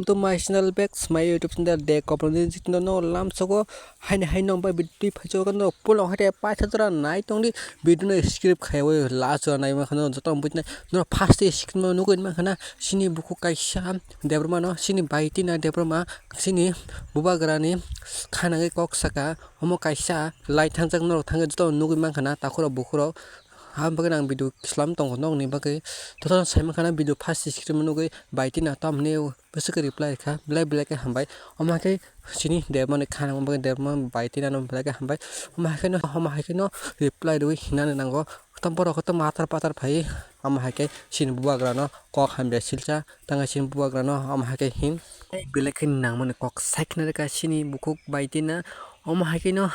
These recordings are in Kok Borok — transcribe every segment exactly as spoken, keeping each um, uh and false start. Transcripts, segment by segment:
To my channel back, my YouTube channel de kopro ni jitno no lam sogo haini hai nong bai bidui phaicho kan no pulo hate paitha jora nai tongdi video no skip khaiwi last jora nai mankha no joto bujnai no first skip no nugwi mankha na sini bukhuk kaisa Debbarma no sini bai tina Debbarma sini bubagra ni khanangwi kok saka omo kaisa lai thangjak norok thangwi joto nugwi mankha na takhurok bukhurok. Aboni bagwi ang video slam tongo nokni bagwi. Jotono sai mankha na video first screen o nugwi bai tina tamni bwswk reply rwkha belai belai khe hambai. Omo hai khe chini Debbarma ni khanangma bagwi Debbarma bai tina no belai khe hambai. Omo hai kheno, omo hai kheno reply rwui hinani nango. Tam borok khe tamo atar patar phaiwi omo hai khe chini bubagra no kok hamya silsa tangwi chini bubagra no omo hai khe hin belai khe nangmani kok sai khna rwkha chini bukhuk bai tina. Omo hai kheno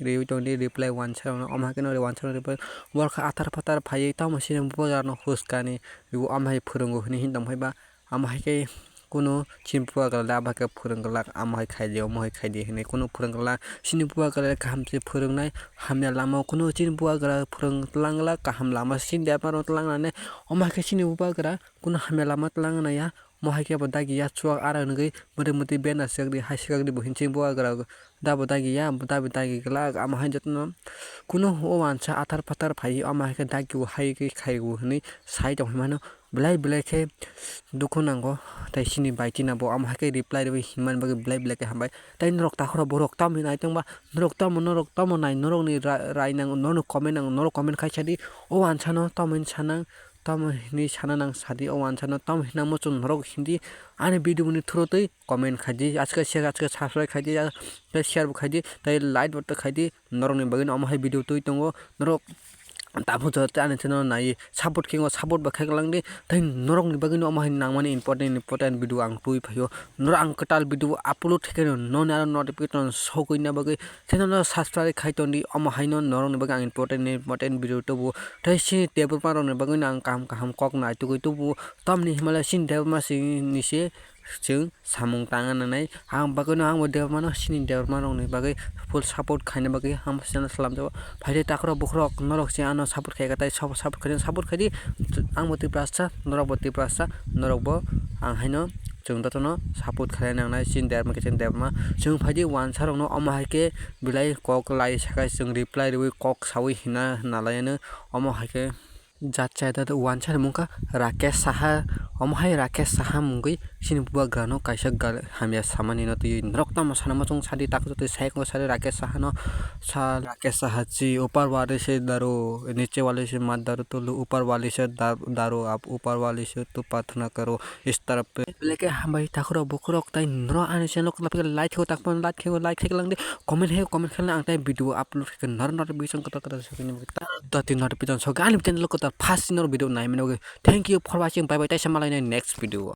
riui tongdi reply wansa rokno, omo hai kheno wansa rokno reply borok khe atar patar phaiwi tamo chini bubagra no huskani rwo, omo hai phwrwngo hinwi hin tong phaiba. Omo hai khe kunu chini bubagra le abo hai khe phwrwng glak, omo hai khai di, omo hai khai di hinwi kunu phwrwng glak. Chini bubagra le kaham se phwrwngnai, hamya lama o kunu chini bubagra phwrwng tlang glak, kaham lama chini Debbarma rok tlang nani. Omo hai khe chini bubagra kunu hamya lama tlang nai ya. Mo hai khe bo dagi ya chuak ara nugwi mwtwi mwtwi bena swk di hai swk di bo hinwi chini bubagra da bo dagi ya, bo da bo dagi glak. Omo hai jotono kunu o wansa atar patar phaiwi omo hai khe dagi o hai khe khai o hinwi sai tong mano. Belai belai khe dukhu nango tei chini bai tina bo omo hai khe reply rwui hinmani bagwi belai belai khe hambai. Tei norok takhoro borok tamo hinwi nai tongba, norok tamo, norok tamo nai, norokni ra-, rai nango, norokni comment nango, norok comment khai sadi o wansa no tamo hinwi sanang. Tamo hinwi sana nang sadi o wansa no, tamo hinwi nang muchung norok hindi ani video ni through twi comment khai di, aske share, aske subscribe khai di, tei share bo khai di, tei like bo khai di. Norok ni bagwi no omo hai video twi tongo, norok tamo jora tei ani channel nai support khe support bo khai lang di, tei norok ni bagwi no omo hai nangmani important important video ang twi phaio. Norok ang kwtal video upload khe no noni aro notification sogwi na bagwi channel no subscribe khai ton di, omo hai no norok ni bagwi ang important important video tubu. Tei chini Debbarma rokni bagwino ang kaham kaham kok naitugwi tubu. Tamni hwnba le chini Debbarma chini se chwng samung tangna nanai. Ang bagwino ang bo Debbarma no chini Debbarma rokni bagwi full support khaina bagwi ang bo channel slamjago. Phaidi takhorok bukhorok norok se ano support khaika tei sabo support khaidi, support khaidi. Ang bo Tiprasa, norok bo Tiprasa, norok bo ang haino chwng jotono support khlai nangnai chini Debbarma khe chini Debbarma. Chwng phaidi wansa rokno omo hai khe belai kok lai sakai chwng reply rwui kok saui hina hwnna laianw omo hai khe. Jat chai da wansa ni mungkha Rakesh Saha, omo hai Rakesh Saha mungwi chini bubagrano kaisa gal-, hamya samani no twiwi norok tamo sana muchung sadi tak jotoi sai ko sadi Rakesh Saha no sa Rakesh Saha ji upar wale se daru niche wale se mat daru tulu upar wale se da-, daru ap upar wale se tu prarthana karo. Belai khe hambai takhorok bukhorok tei norok ani channel o kwtal like khe tak phano like khe like khe lang di, comment khe comment khe lang, ang tei video upload khe norok notification kwtal kwtal sokni bagwi ta dati notification sokha ani channel o kwtal first norok video naimani bagwi. Thank you for watching, bye bye, tei sa malai nai next video o.